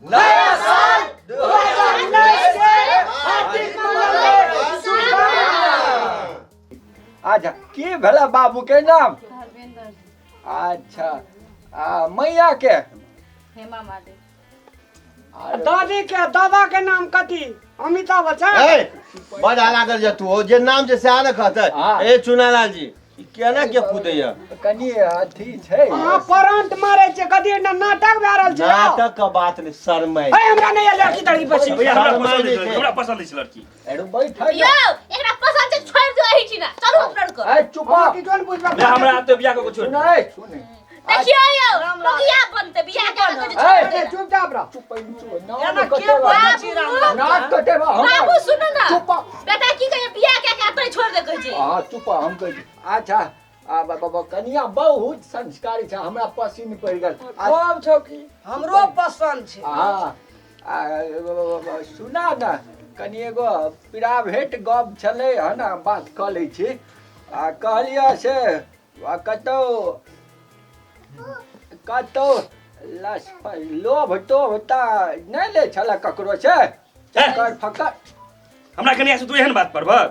नया साल 2019 के हार्दिक मंगल शुभकामना। अच्छा, की भेला बाबू के नाम? धर्मेंद्र। अच्छा, आ मैया के? हेमा मालिनी। अरे दादी के, दादा के नाम कथी? अमिताभ बच्चन। ए, बड़ लागल जे तू जे नाम जे से ने कहते। हाँ। ए चुनालाल जी, ई केना के कूदैया? कनि अथी छै। अहाँ करंट मारै छै कथी? ना नाटक भए रहल छै। नाटक के बात नहीं, शरमाइ। ए, हमरा नहीं लड़की तड़की पसी। भैया, हमरा शरमाइ पसंद नहि अछि छै। हमरा पसंद अछि लड़की। एडो बैठ है। यौ, एकरा पसंद छै, छोड़ि दियौ एहि ठिना, चलू अपना आरके। ए चुप। अहाँ की जोन बुझबा? नहि, हमरा तऽ बियाह कऽ के छोड़ि दियौ। सुनै सुनै। देखियौ यौ, बगिया बनतै बियाह के कहै छै, ए, छोड़ि ए, दियौ। चुपचाप रह। चुप चुप, नाक एना के कटेबा। बजै छी राम? नाक कटेबा हमरा। बाबू, सुनू ने। चुप। बेटा की कहै, बियाह के के तोरे छोड़ि दे कहै छै। हाँ चुप, हम कहै छी। अच्छा, आ बाबा, कनिया बहुत संस्कारी छै, हमरा पसीन पड़ि गेल। खूब छौ की। हमरो पसंद छै। हाँ, आ, सुना ने, कनि एगो प्राइवेट गप छलै हँ ने, बात कऽ लै छी। आ कहलियै से आ कतहु कतहु लस लोभ तोभ तऽ नहि लै छलै ककरो से चक्कर फक्कर? हमरा कनिया से तू एहन बात करबह?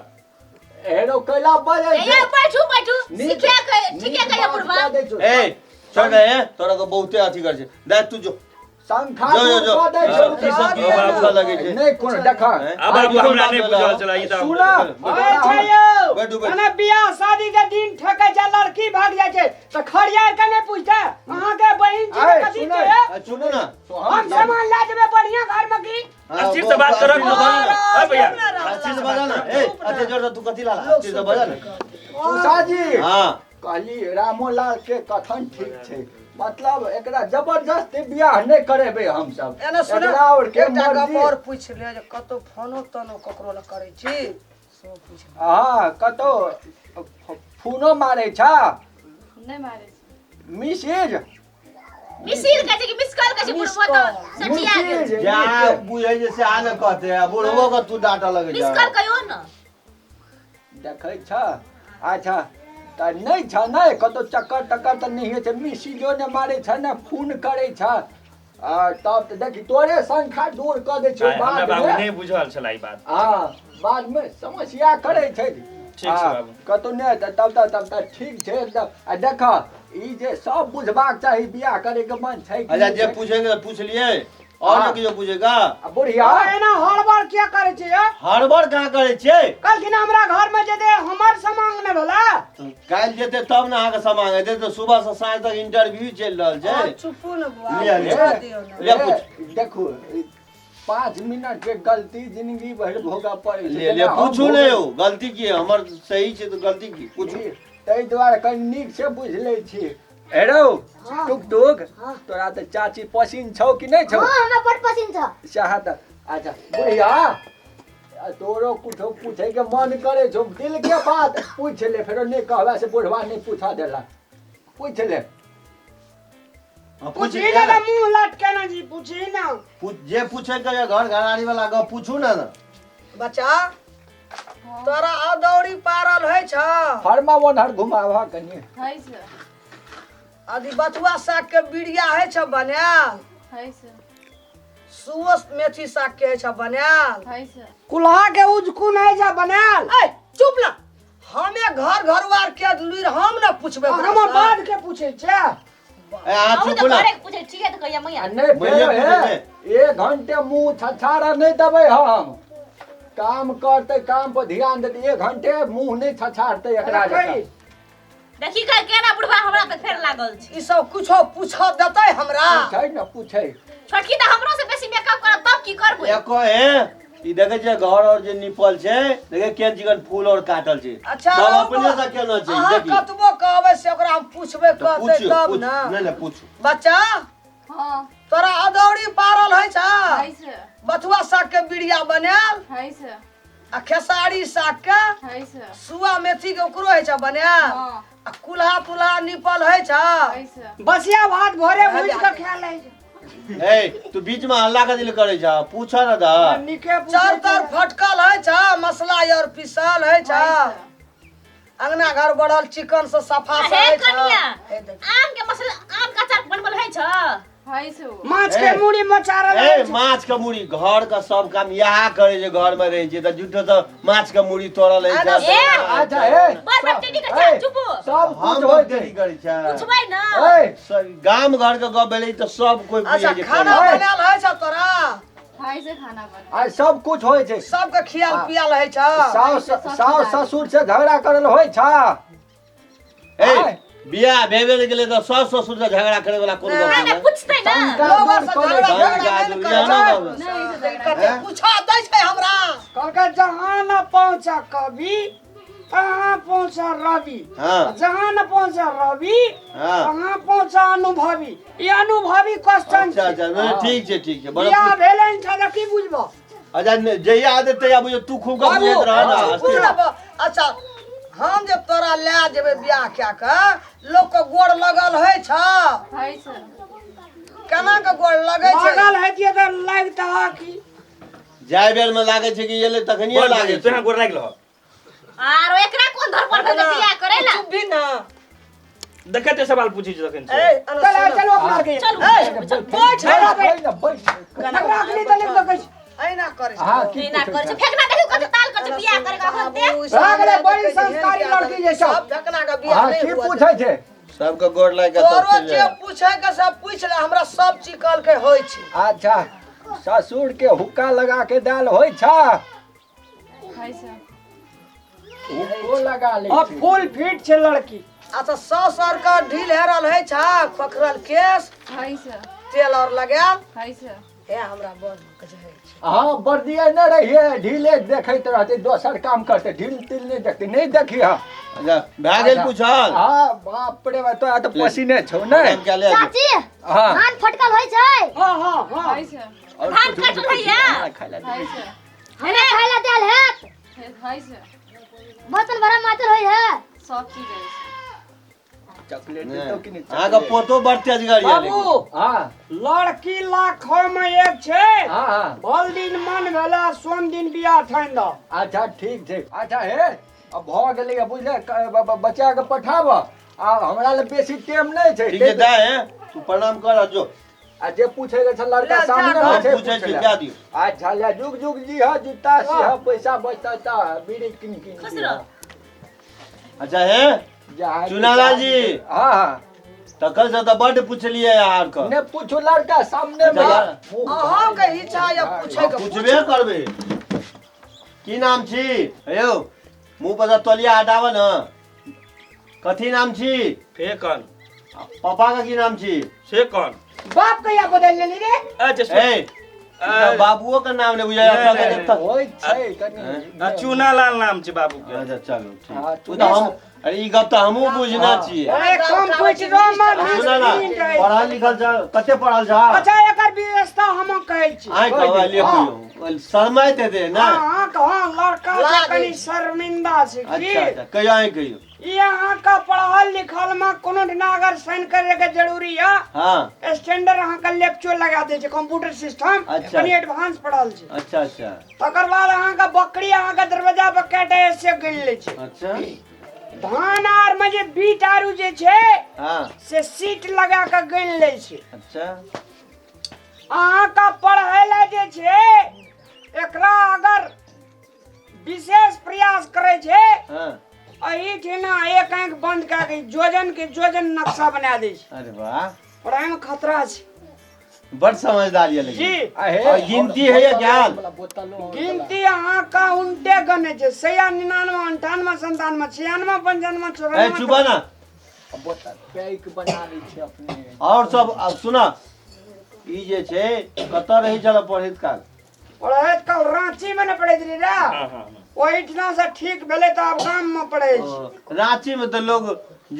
एहनो कैला बजै ए छै? यौ, बैठू बैठू। नीक- सिखे के नीक ठीके कहै बात बुढ़बा। कऽ दै छौ। ए छोड़ दे, ए, तोरा के बहुते अथी कर छै। दे तू जो। शंखा जो, जो, दूर जो। कऽ दै छौ। की सब की अच्छा लगै छै? नहि कोनो देख। हैं? आ बाबू, हमरा नहि बुझल छलै ई तऽ। सुना। ए छै यौ। बैठू, बैठू। मने बियाह शादी के दिन ठकै छै, लड़की भाग जाइ छै तऽ खरियार के नहि पूछते? अहाँके बहिन छी ऐ, तऽ कथी सुनै। छै? आ, सुनू ने। हम सामान लए जेबै बढ़िया घर में की। हाँ, अस्थिर से बात करब। अस्थिर से बजा ना। ए भैया, अस्थिर से बजा ना। ए, अते जोर से तू कथी लाला? अस्थिर से बजा ना। उषा जी। हाँ। कहली रामोलाल के कथन ठीक छै, मतलब एकरा जबरदस्ती बियाह नहि करेबै हमसब। एना सुन, एकरा और के एकटा गप मर्जी। और पूछि ले जे कतौ फोनो तोनो ककरो लग करै छी, सेहो पूछि ले। हाँ, कतौ फोनो मारै छ? नहि मारै छै। मिसिर मिसिर कहै छै कि मिस कॉल कहै छै? बुढ़बा तऽ सठिया गेल छै। जा बुझै जे से आ ने कहते, आ बुढ़बो के तू डांटऽ लगै मिस छै। कॉल कहियो ने। देखै छ? अच्छा, तऽ नहि छ, नहि कतौ चक्कर तक्कर तऽ नहि होइ छै? मिसिजो नहि मारै छ, ने फोन करै छ? आ तब तऽ देखी, तोरे शंखा दूर कऽ दै छौ। आइ हमरा बाद बाबू मे नहि बुझल छलै ई बात। हँ, बादमे समस्या करै छै। ठीक छै। हँ, बाबू। कतौ नहि तऽ तब तऽ ठीक छै एकदम। आ देख, ई जे सब बुझबाक चाही बियाह करैके मन छै कि अच्छा, नहि जे छै। पूछेंगे तो पूछ लिए, और हाँ। ने किछो पूछेगा? आ बुढ़िया। एना हड़बड़ किया करै छी यौ? हड़बड़ कहाँ करै छियै? कहलखिन हमरा घर में जेतै, हमर समांग नहि भेलै। तऽ काल्हि जेतै तब ने अहाँके सामान हेतै, तऽ सुबह से साँझ तक इंटरव्यू चलि रहल अहाँ छै। चुपू ने बुआ। लिअ, लिअ। पूछऽ दियौ ने। ले पूछ। देखू, 5 मिनट के गलती जिंदगी भरि भोगऽ पड़ै छै। ले ले। जेना हम पूछू ने। भोगै यौ, गलती की है? हमर सही छै तऽ गलती की? पूछू। छी, ताहि दुआरे कनि नीक से बुझि लै छी। हेरौ टुक टुक, तोरा तऽ चाची पसिन छौ कि नहि छौ? हाँ, हमरा बड़ पसंद छ। सएह तऽ। अच्छा बुढ़िया, आ तोरो कुछो पूछे के मन करे छौ, दिल के बात पूछ ले, फेरो नहि कहबा से बुढ़वा नहि पूछा देला। पूछ ले। हाँ, पूछ पूछी लिअ ने ने। तऽ मुँह लटके ने जी, पूछी ने। जे पूछे के ये घर घराड़ी वाला गप पूछू ने ने। बच्चा, तोरा अदौरी पारल होइ छ? फरमा ओनहर घुमाबह कनि। होइ छै। अथी बथुआ साग के बिरिया होइ छ बनायल? होइ छै। सुओस मेथी साग के होइ छ बनायल? होइ छै। कुल्हा के उजकुन होइ छ बनायल? ए चुप ना, हमे घर घरवार के लुरि हम ने पूछबै ओकरा हम से। बाद के पूछै छै। ए अहाँ अहूँ चुप तऽ ना। घरे के पूछै ठीक है तऽ कहिया मैया। आ नहि मैया फेरो पूछै हे, एक घंटे मुंह छछाड़ा नहि देबै हम। काम करतै, काम पर ध्यान देतै, एक घंटे मुंह नहि छछाड़तै एकरा जकाँ। देखी के केना बुढ़बा हमरा पे फेर लागल छै। ई सब कुछो पूछऽ देतै हमरा? पूछै ने, पूछै। छोटकी तऽ हमरो से बेसी मेकअप करत, तब की करबै? एको हे, ई देखै छियै घर और जे निपल छै, देखै केहन चिकन फूल और काटल छै। अच्छा, सब रहू अपने बौआ। से केना छै। अहाँ देखियौ। कतबो कहबै से ओकरा हम पूछबै तऽ कहतै पूछियौ, तब पूछ ने। नहि नहि, पूछू। बच्चा, हाँ। तोरा अदौरी पारल होइ छ? होइ छै। बथुआ साग के बिरिया बनायल? होइ छै। आ खेसारी साग के? होइ छै। सुआ मेथी के ओकरो होइ छ बनायल? हाँ। आ कुल्हा तुल्हा निपल होइ छ? होइ छै। बसिया भात भोरे भुजि कऽ खा लै छै। ए तू बीच में हल्ला कथी लए करै छ? पूछ ने तऽ। नीके पूछै चार तर छै। फटकल होइ छ, मसला और पिसल होइ छ? होइ छै। अंगना घर बढ़ल चिकन से सफा से हे होइ छ? कनिया, हे देख। आम के मसला, आम के अचार बनबल होइ छ? है से ओ। माछ के ए। मूड़ी मचारल ए रहै छै। माछ के मूड़ी घर के सब काम इएह करे जे घर में रहे छै तऽ झूठो तऽ माछ के मूड़ी तोड़ल है छै। ए। अच्छा हे बड़ बड़ टेढ़ी करै छै, ए, चुप। सब हम कुछ होइ टेढ़ी छै करै छै पूछबै ना ए गाम घर के गप भेलै तऽ सब कोइ अच्छा बुझै छै खाना ए। बनायल होइ छ तोरा है से खाना बना आ सब कुछ होइ छै सबके खियाल पियाल होइ छ सास सास ससुर से झगड़ा करल होइ छ ए बियाह भेबे नहि गेलै तऽ सास ससुर से झगड़ा करे वाला कोन गप नहि नहि भेलै? पूछतै ना लोग से झगड़ा शंका झगड़ा नहि दूर करै ना छै। गप। नहीं से झगड़ा कते पूछा दै छै हमरा कहलकै जहाँ न पहुँचा कवि तहाँ पहुँचा रवि हाँ। जहाँ न पहुँचा रवि हाँ। तहाँ पहुँचा अनुभवी ई अनुभवी क्वेश्चन अच्छा छै अच्छा नहि, ठीक छै ठीक छै बड़ा बियाह भेलै ने तऽ की बुझबो अच्छा जहिया आदत तहिया बुझो तू खूब गप बाबू, बुझैत रह ना चुप रह। अच्छा हम जे तोरा लए जेबै बियाह कए के लोक के गोड़ लगल होइ छ है से केना के गोड़ लगै छै लागल हेतियै तऽ लगता की जाय बेर में लागै छै कि एलै तखनिये गोर लागै लागै छै तोरा गोर लागि लह आरो एकरा कोन धर पर भेल बियाह करे ला चुप भी ना देखते सवाल पूछै छै तखन ए से अना चल सुन। चलो अपना के चलू ए बैठ बैठ ना बैठ एकरा अखनी तऽ लिख दकै छै ऐना करै छै हाँ की एना पूछै करे छै छै? फेकना देखियौ कते ताल करे छै बियाह करे के अखन ते भए गेलै, बड़ी संस्कारी लड़की जे सब। सब फेकना के बियाह हाँ नहि की हुआ पूछै छै सबके गोड़ लागि के तब तोरो चलि जे जाय। पूछे के सब पूछ ले हमरा सब चीज कहलकै होइ छै अच्छा ससुर के हुक्का लगा के दाल होइ छ है से हुक्को लगा लै आ छै फुल फिट छै लड़की अच्छा सास आर के ढील हेरल होइ छ खोखरल केश है से तेल और लगायल है से हे हमरा बड़ कहै छै हाँ बर्दिया न रहिए ढीले देखैत रहते दोसर काम करते ढील तिल नहीं देखते नहीं देखी हाँ अच्छा भए गेल पूछल हाँ बाप रे बाप तोरा तऽ पसीने छौ ने हम क्या ले आबी? चाची हाँ धान फटकल होइ छै हाँ हाँ हाँ है से और धान कुछ काटल होइया? हमरा खाय ला है से हमरा खाय ला देल हेत है से बोतल भरा मातल होइ है सब चीज है से चॉकलेट देतौ कि नहि अहाँके पोतो बड़ तेजगर यऽ लेकिन। बाबू हाँ लड़की लाखों में एक छै हाँ हाँ भल दिन मन भेला सोम दिन बियाह ठानि दऽ अच्छा ठीक छै अच्छा हे अब भऽ गेलै बुझले बच्चा के पठाब आ हमरा लग बेसी टाइम नहि छै ठीक छै दाय हे तू प्रणाम कर आ जो आ जे पूछे के छै लड़का ले, जा, सामने हम मे छै पूछै पूछ छी ले। दए दियौ अच्छा ले जुग जुग जी ह जूता से ह पैसा बचता त बीड़ी किन किन खुश दिह। रह। अच्छा हे जा चुनालाल जी। हाँ हाँ तखन से तऽ बड्ड पुछलियै अहाँ के ने पूछू लड़का सामने मे अच्छा, अहाँके इच्छा या पूछे के पूछबे करबै की नाम छी यौ मुँह पर से तौलिया हटाबऽ ने कथी नाम छी फेकन पापा के की नाम छी से कौन बाप कहिया बदलि लेली रे अच्छा ए ई तऽ बाबुओ के नाम नहि बुझाय नहि, नहि, तऽ होइ छै कनि आ चूनालाल नाम छै बाबू के अच्छा चलू हाँ, ठीक ओ तऽ हम अरे ई गप तऽ हमहूँ बुझने छियै अरे कंप्यूटरो मे सुन ना प्रिंट है। पढ़ल लिखल छ कते पढ़ल छ अच्छा एकर व्यवस्था हम कहै छी आइ कहबै लिखियौ शरमाइत हेतै ने हाँ हाँ लड़का छै लाज कनि शर्मिंदा छै की अच्छा अच्छा कहियो आइ कहियो ई अहाँके पढ़ल लिखल मे कोनो दिना अगर साइन करे के जरूरी है हाँ स्टैंडर्ड अहाँके लेपचो लगा दै छै कंप्यूटर सिस्टम अच्छा। कनि एडवांस पढ़ल छै अच्छा अच्छा तकर बाद अहाँके बकरी अहाँके दरवाजा पर काटे से गिन लै छै अच्छा धान आर मे जे बीट आरू जे छै हाँ से सीट लगा के गिन लै छै अच्छा अहाँके पढ़ै लए जे छै एकरा अगर विशेष प्रयास करै छै हाँ एहिठिना एक आँखि बंद कए के जोजन के जोजन नक्शा बना दै छै अरे वाह पढ़ाई में खतरा छै बड़ समझदार ये लेकिन जी आहे और गिनती है या ज्ञान? गिनती अहाँके उनटे गने छै सया 99 98 97 96 95 ए 94 चुपा ना बोतल पैक बना लै छै अपने और सब अब सुना ई जे छै कतऽ रहै छल पढ़ैत काल पढ़ैत काल राँची मे ने पढ़ैत रही रे हाँ हाँ हाँ ओहिठिना से ठीक भेलै तऽ आब गाम मे पढ़ै छै ओ, रांची में तऽ लोग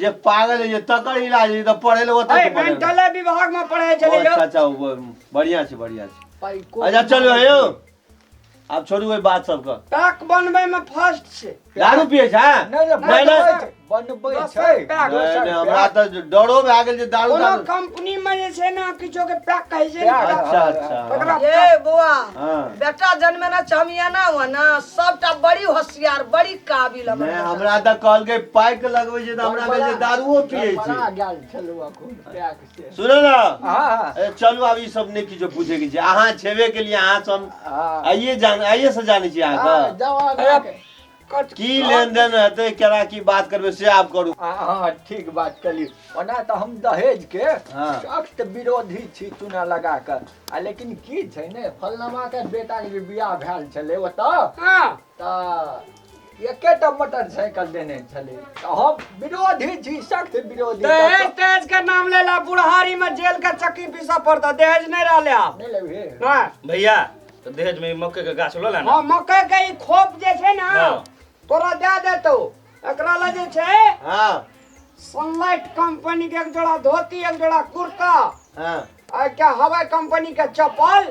जे पागल है जे तकर इलाज है तऽ पढ़ै लए ओतऽ अय पढ़ै लए। मेंटले विभाग मे पढ़ै ओ, छलै यौ अच्छा अच्छा ओ, बढ़िआँ छै बढ़िआँ छै पैको अच्छा चलू यौ आब छोड़ू ओहि बात सबके पैक बनबै मे फर्स्ट छै दारू पिए छै? नहि नहि, नहि, नहि। बनबै छै, बनबै दोसर छै। पैक। नहि, नहि, हमरा तऽ डरो भए गेल जे दारू कोनो दारू कंपनी में जे छै ने किछो के पैक कहै छै ने। पैक। अच्छा अच्छा। तकरा ए बौआ, हाँ। बेटा जन्मेने छै, हम एना हुआ ना सबटा बड़ी होशियार, बड़ी काबिल हमर नहि, बेटा। हमरा तऽ कहलकै पाइक लगबै छै, तऽ हमरा भेल जे दारुओ पिए छै। गड़बड़ा गेल छलहुँ अखन पैक से। सुनो ने। हाँ। ए, चलू, आब ई सब नहि किछो पूछे के छै। अहाँ छेबे के लिए अहाँ से हम हाँ। आइए जान, आइए से जानै छी हाँ, अहाँके। जाउ आगाँ। की लेन देन हेतै, केना की बात करबै से आब करू। हाँ हाँ, ठीक बात कली। ओना तऽ हम दहेज के सख्त विरोधी छी चूना लगा कऽ आ, लेकिन की छै ने, फलनामा के बेटा के जे बियाह भेल छलै ओतऽ, तऽ एकेटा मोटरसाइकिल देने छलै, तऽ हम विरोधी छी, सख्त विरोधी। दहेज तेज के नाम लेला, बुढ़ारी में जेल के चक्की पीसऽ पड़ता। दहेज नहीं रहले आब। नहि लेबही? नहीं। भैया, तऽ दहेज में मक्के के गाछ लऽ ले ना। हाँ, मकई के ई खोप जे छै ना, तोरा दे देतौ। एकरा ला जे छै सनलाइट कंपनी के एक जोड़ा धोती, एक जोड़ा कुर्ता आ क्या हवाई कंपनी के चप्पल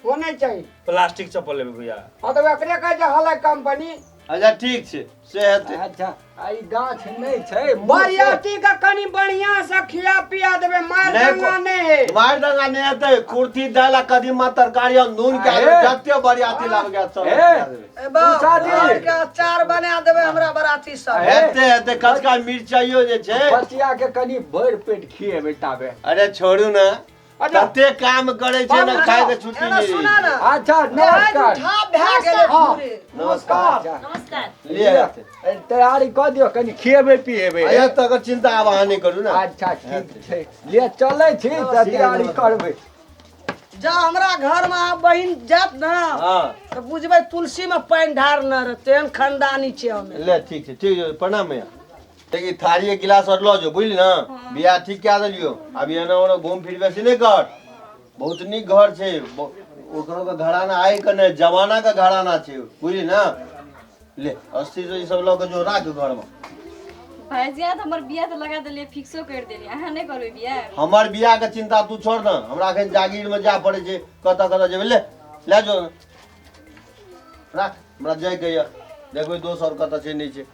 होने चाहिए। प्लास्टिक चप्पल लेबै भैया। हाँ, तो एकरे कहै छै हवाई कंपनी। अच्छा, ठीक छै, से हेतै। अच्छा, आ ई गाछ नहि छै मुँह से- बरियाती के कनि बढ़िया से खिया पिया देबै, मार नहि। दंगा नहीं है। मारि दंगा नहि हेतै। कुर्थी, दालि आ कदीमा तरकारी आ नून के हे। जते बरियाती लाब के सब हे। खिया देबै। ए बा, उषा जी। घर के अचार बना देबै हमरा बराती सब। हे। हेतै हेतै, कचका मिरचाइयो जे छै। बचिया के कनि भरि पेट खिएबै ताबे। अरे छोड़ू ने। अच्छा। तते काम करै छै ने, बाबू, खाय के छुट्टी एना नहि सुना रहै ना। छै। अच्छा, दहेज नमस्कार। उठा भए गेलै पूरे। नमस्कार। अच्छा। नमस्कार। लिए हेतै। ए, तैयारी कऽ दियौ, कनि खिएबै पिएबै। अरे, तकर चिन्ता आब अहाँ नहि करू ने। अच्छा, ठीक छै, लिए चलै छी तऽ तैयारी करबै। जा, हमरा घर में अहाँ बहिन जायत ने, तऽ बुझबै तुलसी में पानि ढार न रह, तेहन खानदानी छै हमे। ले, ठीक छै, ठीक छै, प्रणाम भैया। देखी, थारी एक गिलास और लऽ जो, बुझली ने? बियाह ठीक कए देलियो, आब एना ओना घूम फिर बेसी नहि कर। बहुत नीक घर छै, ओकरो के घराना आइ के नहि, जमाना के घराना छै, बुझली ने? ले, अस्सी से ई सब लऽ के जो, राख घर में। भाईजी, तऽ हमर बियाह तऽ लगा देलियै, फिक्सो कर देलियै, अहाँ नहि करबै बियाह? हमर बियाह के चिंता तू छोड़ न। हमरा एखन जागीर में जाय पड़ै छै, कतऽ कतऽ जेबै। ले, ले जो, राख, हमरा जाइके यऽ। देखबै दोसर कतऽ छै, नहि छै।